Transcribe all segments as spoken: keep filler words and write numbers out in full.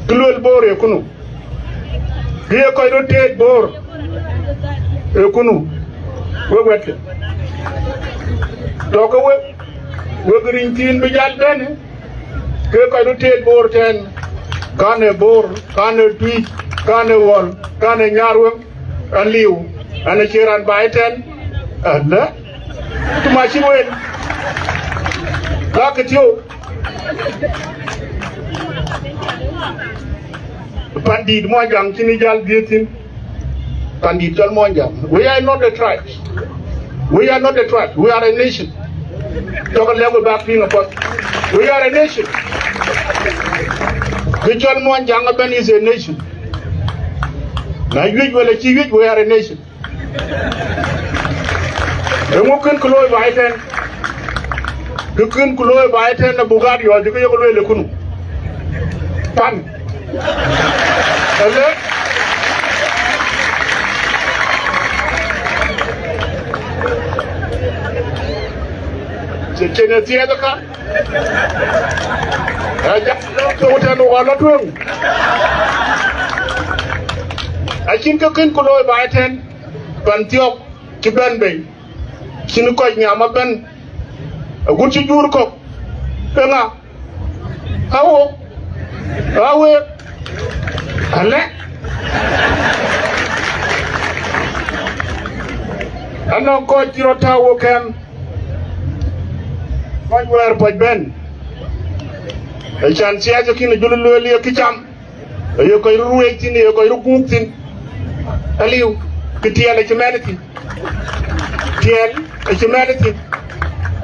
Kë luel Bor ee kënë, kë ye kɔc röt teet Bor ee kënë, wek wɛ̈tkë. Tɔ̈ ke wek, wek riny thiin bï jal bɛ̈n, ke kɔc röt teet Bor tɛ̈n, kan ë Bor, kan ë Tuic, kan ë Ɣɔl, kan ë Nyarweŋ. Ɣɛn liu, ɣɛn acie raan baai tɛ̈n. Alë, të ma cï wel, lakë thiou. Pandït Muɔnyjäŋ cïn ë jäl dhiëëth thïn. Pandït cɔl Muɔnyjäŋ. We are not a tribe. We are not a tribe. We are a nation. Cɔk lɛ̈k we bäk piŋ apath. We are a nation. Kë cɔl Muɔnyjäŋ ëbɛ̈n is a nation. Na wiëc wala cï wiëc, we are a nation. Eeŋö kën kë looi baai tɛ̈n? Kë kën kë looi baai tɛ̈n, abuk aa riɔ̈ɔ̈c, kë yok lueel ë kënë. Pan. Ëlë. Cï cïn ë thiɛɛth ë ka. Ë, ja, thou tɛ̈n, wok lɔ tueŋ. Acïn kë kën kë looi baai tɛ̈n, pan thiɔ̈k cï bɛ̈n bei, cïn kɔc nhiam ëbɛ̈n, agut cï juur kɔ̈k, ke ŋa? Awo, awe, alë. Anɔŋ kɔc cï rɔt tääu wo kɛm, kɔc wɛɛr pɔc bɛ̈n, ë can thiɛɛc akïn ajul lueel ye kë cam. Aye kɔc röt ruëëc thïn, aye kɔc röt guuk thïn. Aliu, kë tiɛɛl acï mɛɛn thïn. Tiɛɛl acï mɛɛn thïn.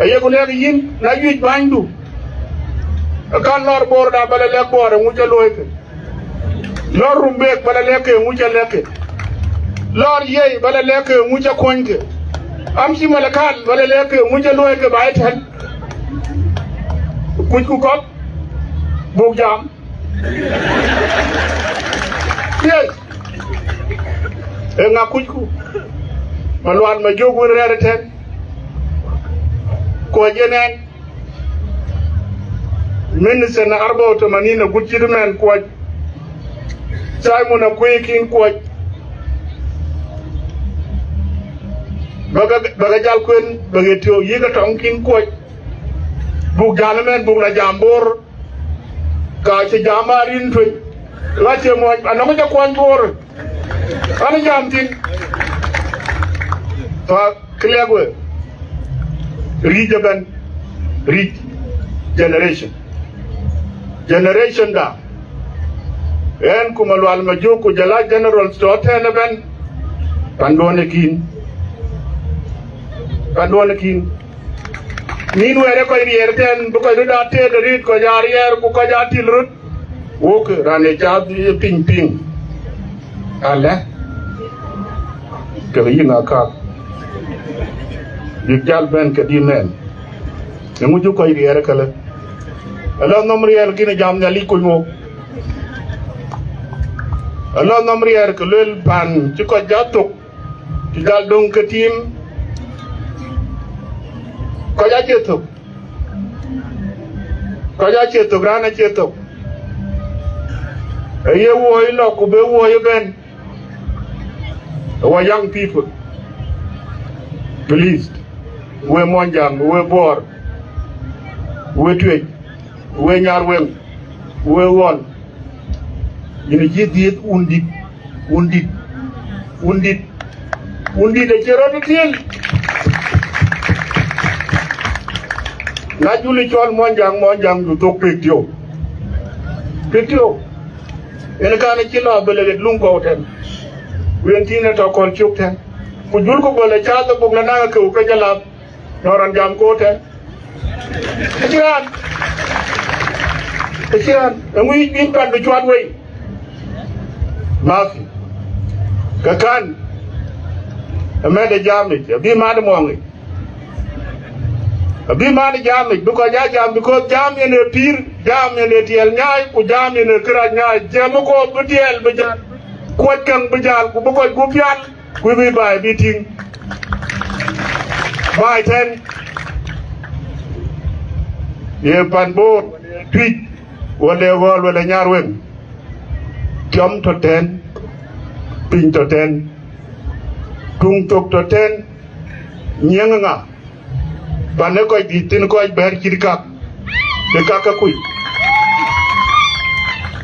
Aye ku lɛ̈k yïn, na wiëc bänydu, ë kan lɔr Bor da, ba la lɛ̈k Bor eeŋö ca luɔikë. Lɔr Rumbek, ba la lɛ̈k ke eeŋö ca lɛ̈kkë. Lɔr Yei, ba la lɛ̈k ke eeŋö ca kuɔnykë. Am cï Malakal, ba la lɛ̈k ke eeŋö ca luɔikë baai tɛ̈n. Kucku kɔ̈k, buk jam. Yes. Eeŋa kucku? Malual Majök wën rɛ̈ɛ̈r ëtɛ̈n. Kuɔc yen ɛn. Min sana arba wa tamanin agut cït mɛn kuɔc. Simon Akuei kïn kuɔc. Bäkë, bäkë jal kuën, bäkë tio yïk ë tɔŋ kïn kuɔc. Buk jal ëmɛn, buk la jam Bor. Ka cï jam aa rin tueny, la cie muɔny, anɔŋ ca kuany Bor. An jam thïn. Fa clear we. Rïc ëbɛ̈n, rïc generation. Generation da. Ɣɛn ku Malual Majök ku jɔl a general tɔ̈ tɛ̈n ëbɛ̈n. Panduɔ̈n ë kïn. Panduɔ̈n ë kïn. Nïn wɛ̈ɛ̈r ë kɔc riɛɛr tɛ̈n, bï kɔc röt aa teet arëët, kɔc aa riɛɛr, ku kɔc aa til röt. Wok raan ë cath ë piny piŋ. Alë, kekë yïn aa kak. Bïk jäl bɛ̈n ke dï mɛn. Eeŋö cï kɔc riɛɛr ë këlë? Ala nhom riɛɛr kïn ë jam Nhialic kuny wok. Ala nhom riɛɛr ke luel pan cï kɔc jat thök. Cï jal döŋ ke tim, kɔc acie thök, kɔc acie thök, raan acie thök. Aye wuɔi lɔ ku be wuɔi ëbɛ̈n. Our young people, please, we Muɔnyjäŋ, we Bor, we Tuic, we Nyarweŋ, we Ɣɔl, yïn acï dhiëëth wundït, wundït, wundït, wundït acï rɔt ë tiël. Na jul ë cɔl Muɔnyjäŋ, Muɔnyjäŋdu thok pek tiou. Pek tiou. Yen kan acï lɔ abël ɣet luŋ kɔ̈u tɛ̈n. Ku yen tïn ë tɔ kɔl cök tɛ̈n. Ku julku gɔl ë cath ë buk la naŋ akeu ke jɔ lath. Nɔn raan jam koor tɛ̈n. Acï raan. Acï raan. Eeŋö yic bïn pan bï cuat wei? Mafi. Ke kan, ë mɛt ë jamic, abï mat ë muɔŋic. Abï mat ë jamic, bï kɔc aa jam, because jam yen ë pïïr, jam yen ë tiɛɛl nyaai, ku jam yen ë kërac nyaai. Jiɛɛm ë koor bï tiɛɛl bï jäl, kuɔc käŋ bï jäl, ku bï kɔc gup pial. Ku bï baai bï tïŋ. Baai tɛ̈n, ye pan Bor, Tuic, wala Ɣɔl, wala Nyarweŋ. Tiɔm tɔ̈ tɛ̈n, piny tɔ̈ tɛ̈n, tuŋ thok tɔ̈ tɛ̈n, nyiëŋ ŋa? Pan ë kɔc dït thïn, kɔc bɛ̈ɛ̈r cït kak, ë kak ke kuc.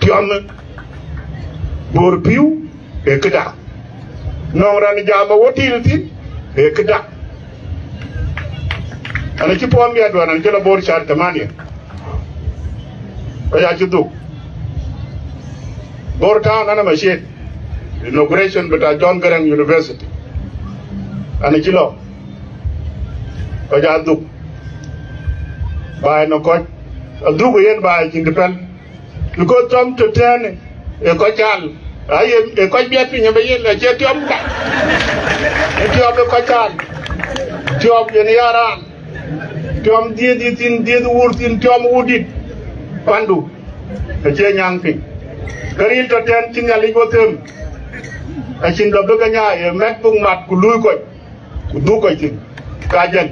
Tiɔm ë, bor pïu, ë këda. Nɔŋ raan jam ë wo tiil thïn, ë këda. An, acï puɔ̈u miɛt duɔ̈n, an, cï lɔ Bor shahar tamania. Kɔc acï dhuk. Bor Town, an, ama ciët inauguration bita John Garang University. An, acï lɔ. Kɔc adhuk. Baai nɔŋ kɔc. Adhuk yen baai cïn dï pɛ̈l. Because tiɔm tɔ̈ tɛ̈n ë kɔc cal. Aye, ë kɔc biɛt piny ë bï yen, acie tiɔm ka. Ë tiɔm ë kɔc cal. Tiɔm yen ya raan. Tiɔm dhiëëth yï thïn, dhiëëth wur thïn, tiɔm wudït. Pandu. Acie nyääŋ piny. Ke ril tɔ̈ tɛ̈n cï Nhialic wo them. Acïn lɔ bï ke nyaai, ë mɛt buk mat ku luui kɔc. Ku dhuk kɔc thïn, ka jɛn.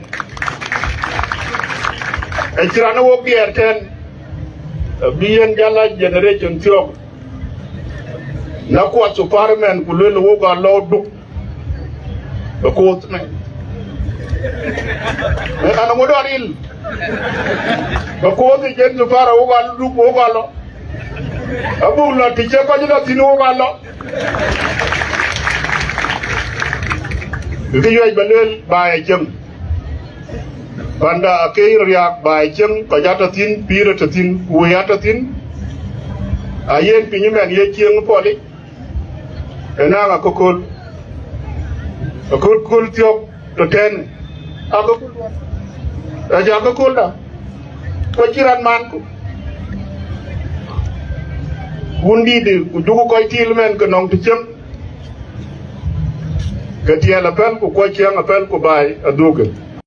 Acï raan ë wok diɛɛr tɛ̈n, bï yen jal a generation thiɔ̈k. Na kuɔth apartment ku luel wok alɔ duk, bï kuɔth mɛn. An, aŋot aril, bï kuɔth ë jen apartment wok alɔ duk, wok alɔ. Abuk lɔ të cï kɔc lɔ thïn, wok alɔ. Kë yuɛc ba lueel, baai acieŋ. Panda akeer riääk, baai acieŋ, kɔc atɔ̈ thïn, pïïr atɔ̈ thïn, ku wëi atɔ̈ thïn. Ayen piny ëmɛn ye cieŋ pɔlic, ë naŋ akököl. Akököl thiɔ̈k tɔ̈ tɛ̈n. Akököl, aca akökölda. Ku acï raan manku. Wun dïït, ku juku kɔc tiil ëmɛn ke nɔŋ të cieŋ. Ke tiɛɛl apɛl, ku kuɔc ciɛɛŋ apɛl, ku baai adhukë.